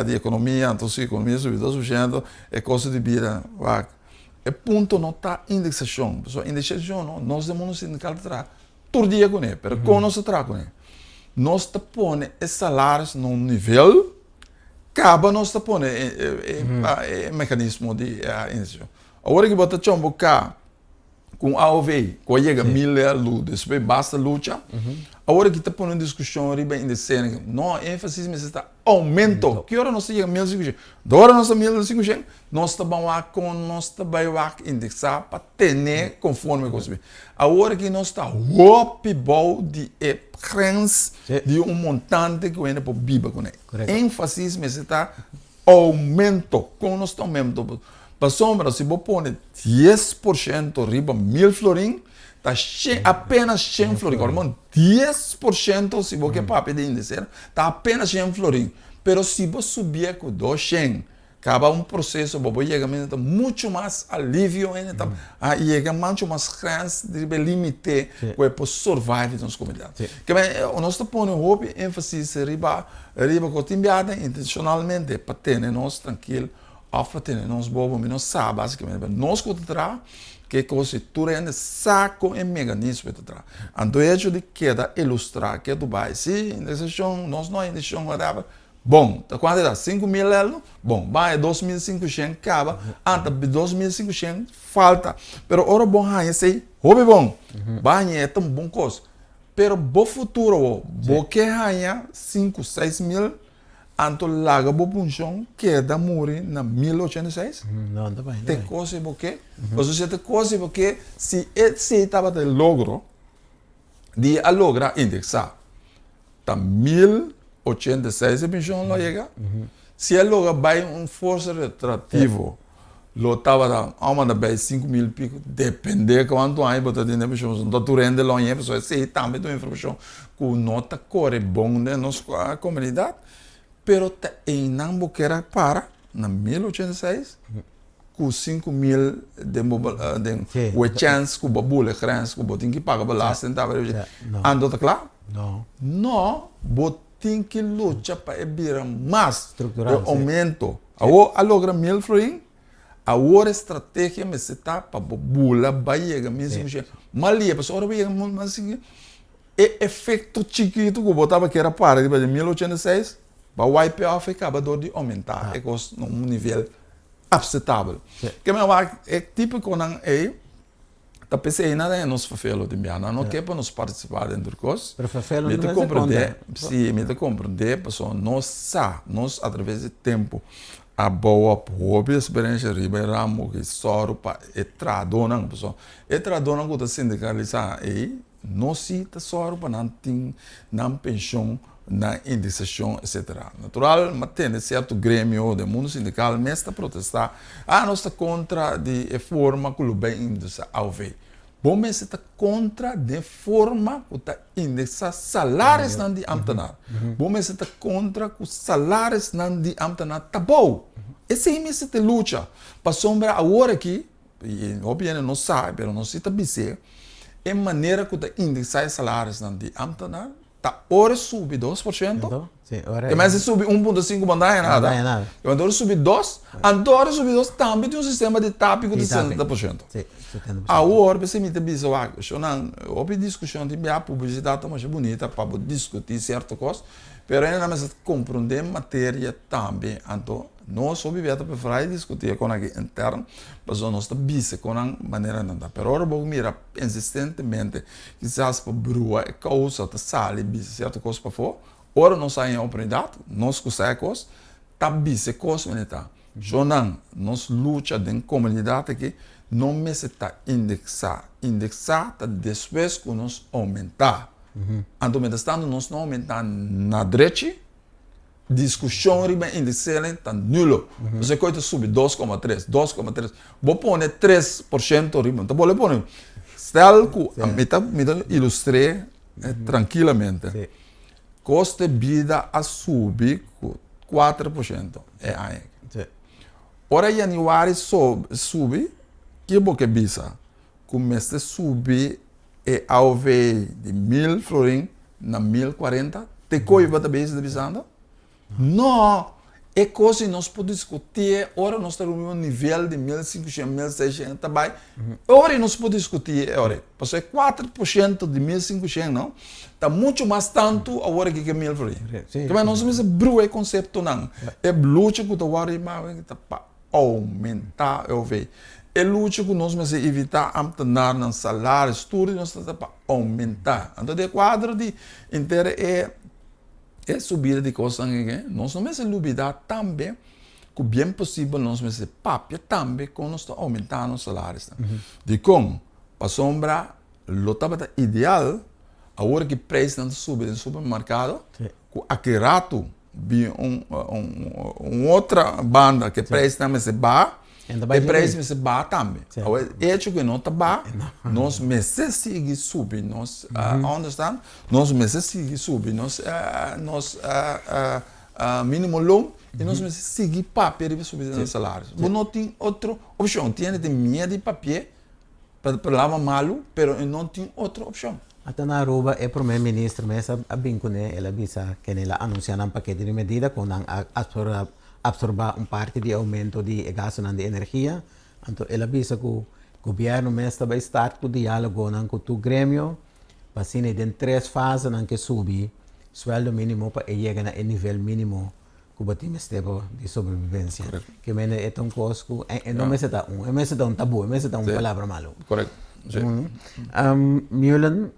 di ekonomia, anto si ekonomia subi 2% e kosto di bida wak. E punto no ta indeksashon, pasobra indeksashon no, nos den mundu sindikal ta traha tur dia kuné, pero kon nos ta traha kuné? Nos ta pone e salaris na un nivel, kaba nos ta pone e mekanismo di indeksashon. Awor ke bo ta chomboká ku un AOV ku a yega mil e alu despues basta lucha awor aki ta pone un diskushon riba indesena no énfasis mester ta oumento ki ora nos ta yega mil sinku shen ora nos ta mil sinku shen nos ta ban wak kon nos ta bai wak indeksa pa tene konforme ku awor aki nos ta hopi bou di e grens di un montante ku hende por biba kuné énfasis mester ta Oumento, kon nos ta oumento? Pasobra si bo pone 10% riba 1000 florin, ta shen, apenas shen florin. Ora bon, 10% si bo ke papia di indesera, ta apenas shen florin. Pero si bo subié ku 200, Kaba un proseso bo por yega mester ta muchu mas alivio hende ta a yega muchu mas grens riba e limite ku e por survive den nos komunidat. Kiba nos ta pone hopi énfasis riba riba ku tin biaha ta intenshonalmente pa tene nos trankil òf pa tene nos bobo mi no sa basikamente pero nos ku ta traha ke kos si tur hende sa kon e meganismo ta traha. Anto e hecho di keda ilustrá ke tu bai si indekshon nos no indekshon whatever Bon, ta kuantu e ta? 5000 eldo? Bon, ban e 2500 kaba, anta 2500 falta. Pero ora bo haña esei, hopi bon. Bo haña e ta un bon kos. Pero bo futuro bo, bo ke haña sinku, 6000, anto laga bo punshon keda muri na 1086? No, no ta bai, no Te bai. kos ei bo ke? Pasobra si e te kos ei bo ke, si esei tabata e logro di a logra indeksa, Ta 1086 e penshon lo a yega. Si a logra bai un forsa retroaktivo lo tabata a manda bai 5000 piko depende kuantu aña bo ta tin den penshon pasobra no ta tur hende lo hañ'e pasobra esei tambe ta un informashon ku no ta kore bon den nos komunidat pero ta einan bo kier a para na 1086. Ku 5000 den bo den ku e chèns ku bo bula e grens ku bo tin ki paga belasting ta anto ta kla? No. No, bo tin ki lucha pa e bira mas e oumento. Awor a logra mil florin, awor e strategia mester ta pa bo bula bai yega 1500 mas lia pasobra ora bo yega 1500 e efekto chikitu ku bo tabata kier a para riba di 1086 Ba wipe off e kaba dor di oumentá e kos na un nivel apsetabel. Ke men wak e tipikonan ei ta p'esei nan ta nos fervelo tin bia. Nan no ke pa nos partisipá den tur kos. Pero fervelo Mi no ta mester komprendé, konta. si, mi ta komprendé pasobra nos sa, nos atraves di tempu a bou op hopi eksperensha riba e ramo ki sòru pa e trahadónan, pasobra e trahadónan ku ta sindikalisá ei Nos si ta sòru pa nan tin nan penshon, nan indeksacion etcetera. Natural m'a tende cierto gremio den mundo sindical mes ta protesta, ah nos ta contra di e forma cu lo bay indeksa AOV. Bo mester ta contra den forma cu ta indeksa salarisnan di ambtenaar. Bo mester ta contra cu salarisnan di ambtenaar ta bou. Esey mester ta e lucha. Pasobra awor aki I hopi hende no sa, pero nos si ta bis'é, e manera ku ta indeksá e salarisnan di ámtenar ta ora e subi 2%, e mester subi 1.5 bo no ta haña nada, e ora subi dos, anto ora subi dos tambe tin un sistema di tapi ku ta 70%. Awor p'esei mi ta bisa wak, shownan, hopi diskushon tin bia publisidat ta masha bunita pa bo diskutí sierto kos, pero hende nan mester komprondé materia tambe, anto. Nos hopi bia ta preferá di diskutí e kon aki intern, pasobra nos ta bisa kon nan manera nan ta. Pero ora bo mira insistentemente kisas pa brua e kousa ta sali bisa sierto kos pafó, ora nos haña e oportunidat, nos ku sa e kos, ta bisa e kos manera ta. Shownan, nos lucha den komunidat aki no mester ta indeksá. Indeksá ta despues ku nos oumentá. Anto mientrastanto nos no oumentá na drechi. Diskushon riba e indexering ta nulo. Pasobra e koe ta subi 2,3, 2,3. Bo pone 3% riba, ta bole pone. Stel ku, mi ta mi ta ilustr'é trankilamente. Koste bida a subi ku 4% e aña aki. Ora yanüari subi, ke bo ke bisa? Ku mester subi e AOV di mil florin na 1040? Te koe bo ta bezig ta bisando? No! E kos ei nos por diskutié ora nos ta riba un nivel di 1500, 1600 ta bai. Ora ei nos por diskutié e ora ei. Pasobra e 4% di 1500 no ta muchu mas tantu awor aki ke mil florin. Ke nos mester brua e konseptonan. E lucha ku ta wòrdu hibá ta pa oumentá AOV. E lucha ku nos mester evitá ambtenarnan salaris tur di nos ta ta pa oumentá. Anto den e kuadro di henter e e subida di kosnan aki nos no mester lubidá tambe ku bien posibel nos mester papia tambe kon nos ta oumentá nos salarisnan. Dikon? Pasobra lo tabata ideal awor ki preisnan ta subi den supermerkado ku aki ratu Bin un un otra banda ku e preisnan mester baha, e preis mester baha tambe. Awor e hecho ku e no ta baha, nos mester sigui subi nos understand, nos mester sigui subi nos nos minimo loon. I nos mester sigui papia riba subida di salaris. Bo no tin otro opshon. Tin hende tin miedu di papia pa palabra malu, pero e no tin otro opshon. Ata na Aruba e prome minister mes a bin kuné, el a bisa ken el a anunsiá nan pakete di medida ku nan a absorbá un parti di e oumento di e gastunan di energia. Anto el a bisa ku gobièrnu mes ta bai start ku diálogonan ku tur gremio pa asina den tres fasenan ke subi suèldo mínimo pa e yega na e nivel mínimo ku bo tin mester pa di sobrevivensia. Ke mende e ta un kos ku e no mester ta un, e mester ta un tabú, e mester ta un palabra malu. Korekto, si. Mulen,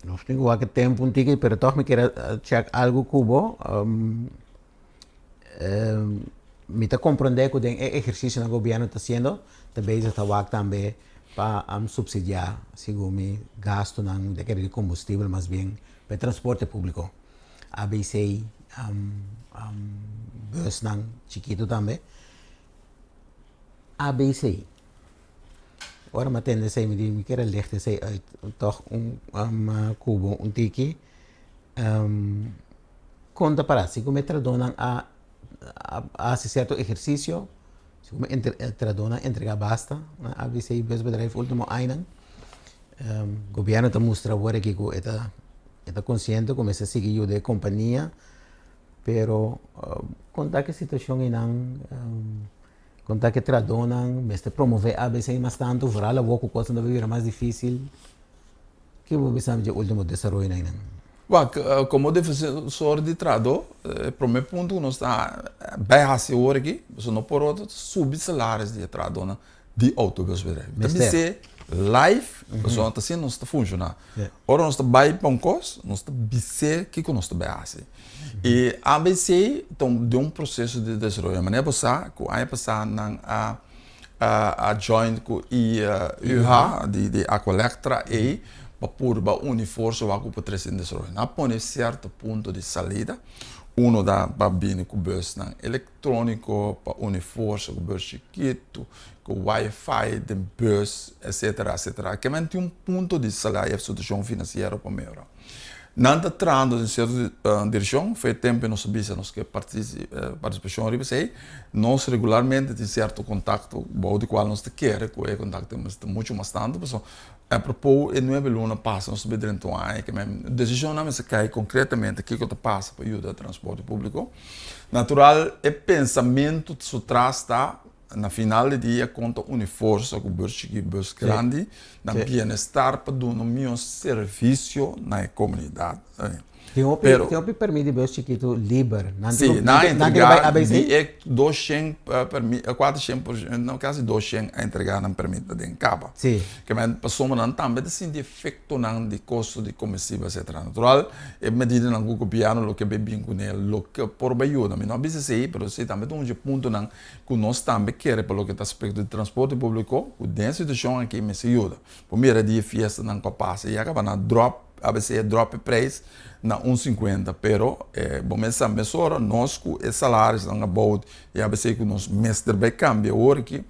nos tin ku wak e tempu un tiki, pero tòg mi kier a chèk algu ku bo. Mi ta komprondé ku den e ehersisionan ku gobièrnu ta hasiendo ta bezig ta wak tambe pa supsidiá segun mi gastunan di kere di kombustibel mas bien pa e transporte públiko. ABC, busnan chikitu tambe. ABC, ora mi a tende esei mi di mi kier a licht esei uit tòg un kubo un tiki. Kon ta para? Segun e tradónan a hasi sierto ehersisio, segun e tradónan a entregá basta na ABC Busbedrijf último añanan, gobièrnu ta mustra awor aki ku e ta e ta konsiente ku mester sigui yuda e kompania, pero kon ta ku e situashon einan? Kon ta ku e tradónan mester promové ABC mas tantu, foral awor ku kosnan ta bira mas difísil? Ke bo bisa mi dje ultimo desaroyonan einan? Wak, komo defensor di trahadó, e promé punto ku nos ta bai hasi awor aki, pasobra no por otro, ta subi salaris di e trahadónan di outobusbedrijf. Ta bis'é live, pasobra ta asina nos ta funshoná. Ora nos ta bai pa un kos, nos ta bis'é kiko nos ta bai hasi. I ABC ta den un proseso di desaroyo. Manera bo sa ku aña pasá nan a a join ku IUH di Aqualectra ei pa purba uni forsa wak ku por trese den desaroyo. Nan a pone sierto punto di salida, uno ta pa bini ku busnan elektroniko pa uni forsa ku bus chikitu, ku wifi den bus etcetera etcetera. Kimen tin un punto di salida e situashon finansiero pa mehora. Nan ta trahando den sierto direkshon, for e tempu nos a bisa nos ke partisipashon riba esei. Nos regularmente tin sierto kontakto bou di kual nos ta kere ku e kontakto ta muchu mas tantu pasobra apropo e nuebe luna pasa nos ta bin drenta un aña ke men desishonnan mester kai konkretamente kiko ta pasa pa yuda transporte públiko. Natural e pensamentu su tras ta Na final di dia kon ta uni forsa ku bus chikí i bus grandi na bienestar pa duna un mihó servisio na e komunidat. Tin hopi tin hopi permit di bus chikitu liber. Nan tin ku nan tin ku bai ABC? Di e doshen permit kuatershen por no kasi doshen a entrega nan permit paden kaba. Ke men pasobra nan tambe ta sinti efektonan di kosto di komestibel etcetera. Natural e medidanan ku gobièrnu lo ke bai bin kuné lo ke por bai yuda. Mi no a bisa esei pero esei tambe ta un dje puntonan ku nos tambe kere pa loke ta aspekto di transporte públiko ku den e situashon aki mester yuda. Bo mira di e fiestanan ku a pasa ya kaba nan a dròp abc a dròp e preis na un sinkuenta pero bo mester sa mesora nos ku e salarisnan abou di abc ku nos mester bai kambia awor aki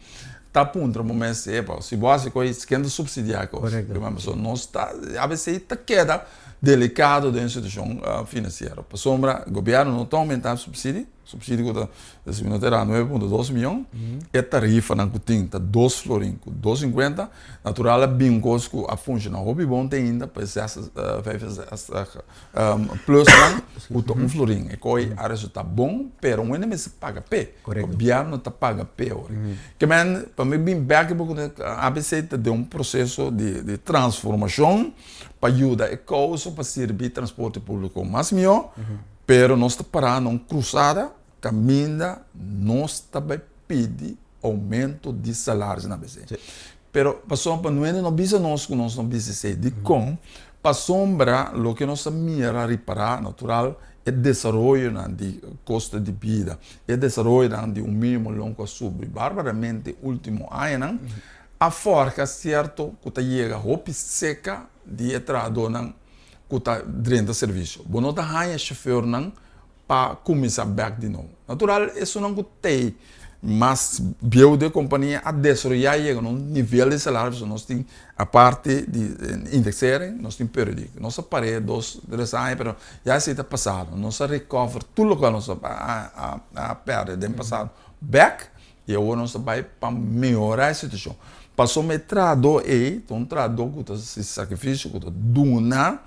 ta puntra bo mes epa si bo hasi kos ken ta supsidiá e kos pasobra nos ta abc ta keda delikado den e situashon finansiero pasobra gobièrnu no ta oumentá supsidio. Subsidio ku ta, si mi no ta erá, 9.2 mion. E tarifanan ku tin ta dos florin ku dos sinkuenta. Natural a bin kos ku a funshoná hopi bon te ainda pa e zes, vijfenzestig plusnan ku ta un florin. E koi a resultá bon, pero un hende mester paga p'e. Gobièrnu ta paga p'e ora. Ke men, pa mi bin bèk riba ku ABC ta den un proseso di transformashon pa yuda e kousa pa sirbi transporte públiko mas mihó. Pero nos ta pará na un krusada kaminda nos ta bai pidi oumento di salaris na ABC. Pero pasobra pa nuende no bisa nos ku nos no bisa esei. Dikon? Pasobra loke nos ta mira, ripará, natural, e desaroyonan di kosto di bida, e desaroyonan di un mínimo loon ku a subi barbaramente último añanan, a fòrga sierto ku ta yega hopi seka di e trahadónan. ku ta drenta servisio. Bo no ta haña shofèrnan pa kuminsá bèk di nobo. Natural esunnan ku t'ei mas bieu di e kompania a desaroyá i yega na un nivel di salario pasobra nos tin aparte di indexering nos tin periodiek. Nos a par'é dos tres aña pero ya esei ta pasado. Nos a recover tur lokual nos a pèrdè den pasado bèk i awor nos ta bai pa mehorá e situashon. Pasobra e trahadó ei ta un trahadó ku ta hasi sakrifisio, ku ta duna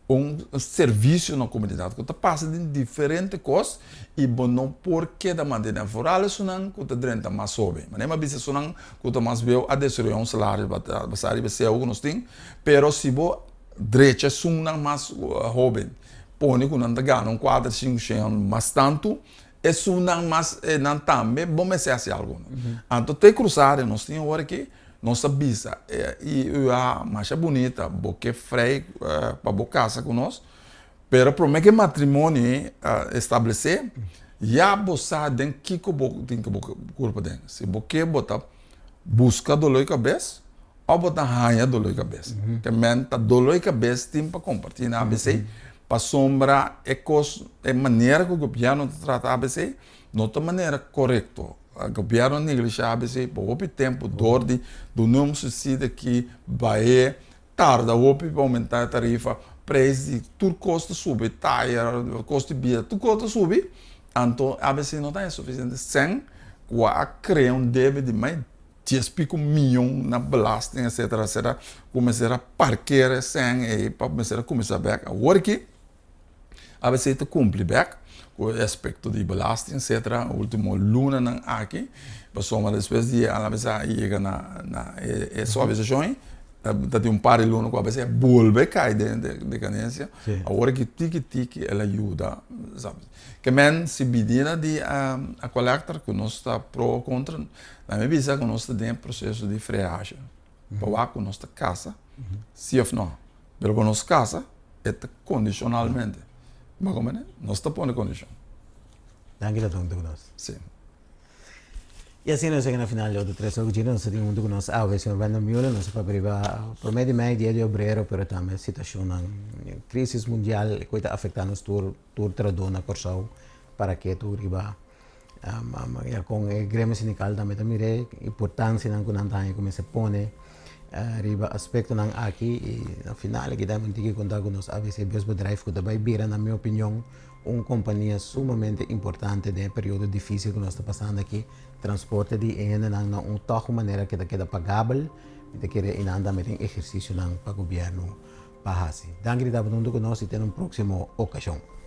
un servisio na komunidat ku ta pasa den diferente kos i bo no por keda mantené. Foral esunnan ku ta drenta mas hoben. Manera mi a bisa esunnan ku ta mas bieu a desaroyá un salario basá riba e seo ku nos tin, pero si bo drecha esunnan mas hoben pone ku nan ta gana un kuater sinku shen mas tantu, esunnan mas nan tambe bo mester hasi algu. Anto te krusada nos tin awor aki. Nos ta bisa e IUA masha bunita, bo ke frei pa bo kasa ku nos, pero prome ke matrimonio establesé, ya bo sa den kiko bo tin ku bo kurpa den. Si bo ke bo ta buska doló di kabes òf bo ta haña doló di kabes. Ke men ta doló di kabes tin pa kompartí na ABC, pasobra e kos, e manera ku gobièrnu ta trata ABC no ta manera korekto. Gobierno a neglisha ABC pa hopi tempu dor di duna un subsidio ki bae tarda hopi pa aumenta e tarifa, prijs di tur kos ta subi, taya, kos di bida, tur kos ta subi, anto ABC no ta haña sufisiente sèn ku a krea un debe di mas dies piko miyon na belasting etcetera etcetera ku mester a parkera e sèn ei pa mester a kuminsá bèk. Awor aki. ABC ta cumpli bek cu e aspecto di belasting etcetera ultimo lunanan aki pasobra despues di ABC a yega na na e suavisacion ey ta tin un par di luna cu ABC a bolbe cay den decadencia awor aki tiki tiki el a yuda ke men si bidida di Aqualectra cu nos ta pro o contra na mi bisa cu nos ta den e proceso di freahe pa wak cu nos ta casa si of no pero cu nos casa E ta kondishonalmente. Bo a komprende? Nos ta pone kondishon. Danki ta huntu ku nos. Si. I asina nos yega na final di otro tres ora ku djina nos ta tin huntu ku nos awe señor Wendell Muller. Nos a papia riba prome di mei dia di obrero pero tambe situashonnan krisis mundial ku ta afektá nos tur tur trahadó na Kòrsou para ketu riba Ya kon e gremio sindikal tambe ta mira e importansianan ku nan ta haña ku mester pone riba aspektonan aki i na final aki tambe tin ki konta ku nos ABC Busbedrijf ku ta bai bira na mi opinion un kompania sumamente importante den e periodo difisil ku nos ta pasando aki. Transporte di e hendenan na un tòg un manera ku ta keda pagabel mi ta kere einan tambe tin ehersisionan pa gobièrnu pa hasi. Danki di tabata huntu ku nos i te na un próksimo okashon.